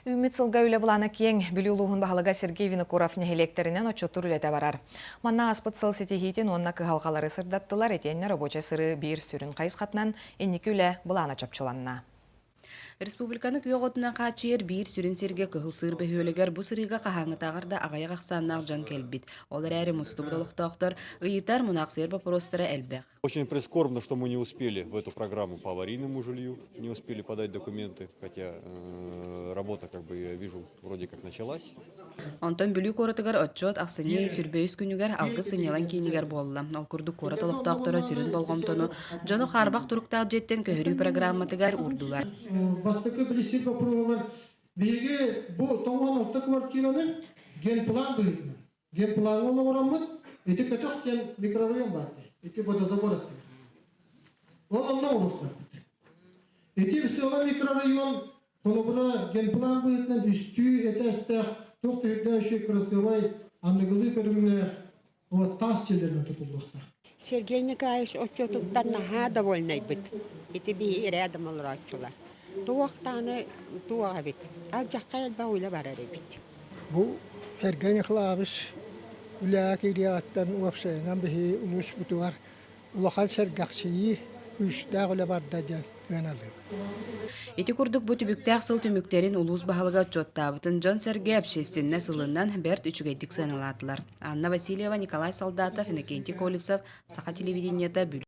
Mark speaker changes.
Speaker 1: Үүммүт сылга үлэ былаана киэҥ. Бүлүү улууһун баһылыга Сергей Винокуров нэһилиэктэринэн отчуттуур үлэтэ барар. Манна ааспыт сыл ситиһиитин уонна кыһалҕалары сырдаттылар, итиэннэ рабочай сырыы биир сүрүн хайысхатынан инники үлэ былаана чопчуланна.
Speaker 2: Республиканы күөх отунан хааччыйар биир сүрүн сиргэ Кыһыл Сыыр бөһүөлэгэр бу сырыыга хаһааҥҥытааҕар да аҕыйах ахсааннаах дьон кэлбит. Ол эрээри мустубут олохтоохтор ыйытар, мунаахсыйар боппуруостара элбэх.
Speaker 3: Очень прискорбно, что мы не успели в эту программу по аварийному жилью, не успели подать документы, хотя работа, как бы, я вижу, вроде как началась.
Speaker 2: Онтон Бүлүү куоратыгар отчуот ахсынньы сүүрбэ үс күнүгэр Алгыс сынньалаҥ киинигэр буолла. Ол курдук куорат олохтоохторо сүрүн болҕомтону дьону хаарбах туруктаах дьиэттэн көһөрүү программатыгар уурдулар.
Speaker 4: Бастакы билисии боппуруоһугар биһиги бу тоҥон алта квартираны генплан быһыытынан Генплаҥҥа олоҕураммыт ити көтөх диэн микрорайон баар дии. Ити водозабор аттыгар. Ол онно оҥоруохтаахпыт. Ити сыала микрорайон холобура генплан быһыытынан үстүү этээстээх туох да үчүгэй кырасыабай аныгылыы көрүҥнээх вот таас дьиэлэринэн тутуллуохтаах.
Speaker 5: Сергей Николаевич отчуотуттан наһаа довольнайбыт. Ити биһи рядом олорооччулар. Туох даҕаны туох эбит. Алдьахха элбэх үлэ барар эбит.
Speaker 6: Бу Сергей Николаевич үлэҕэ киириэҕиттэн уопсайынан биһиги улууспутугар улахан сэргэхсийии, күүстээх үлэ барда диэн сыаналыыбын.
Speaker 2: Ити курдук бу түбүктээх сыл түмүктэрин улуус баһылыга отчуоттаабытын дьон-сэргэ общественнай сылынан бэрт үчүгэйдик сыаналаатылар. Анна Васильева, Николай Солдатов, Иннокентий Колесов, Саха телевидениета, Бүлүү.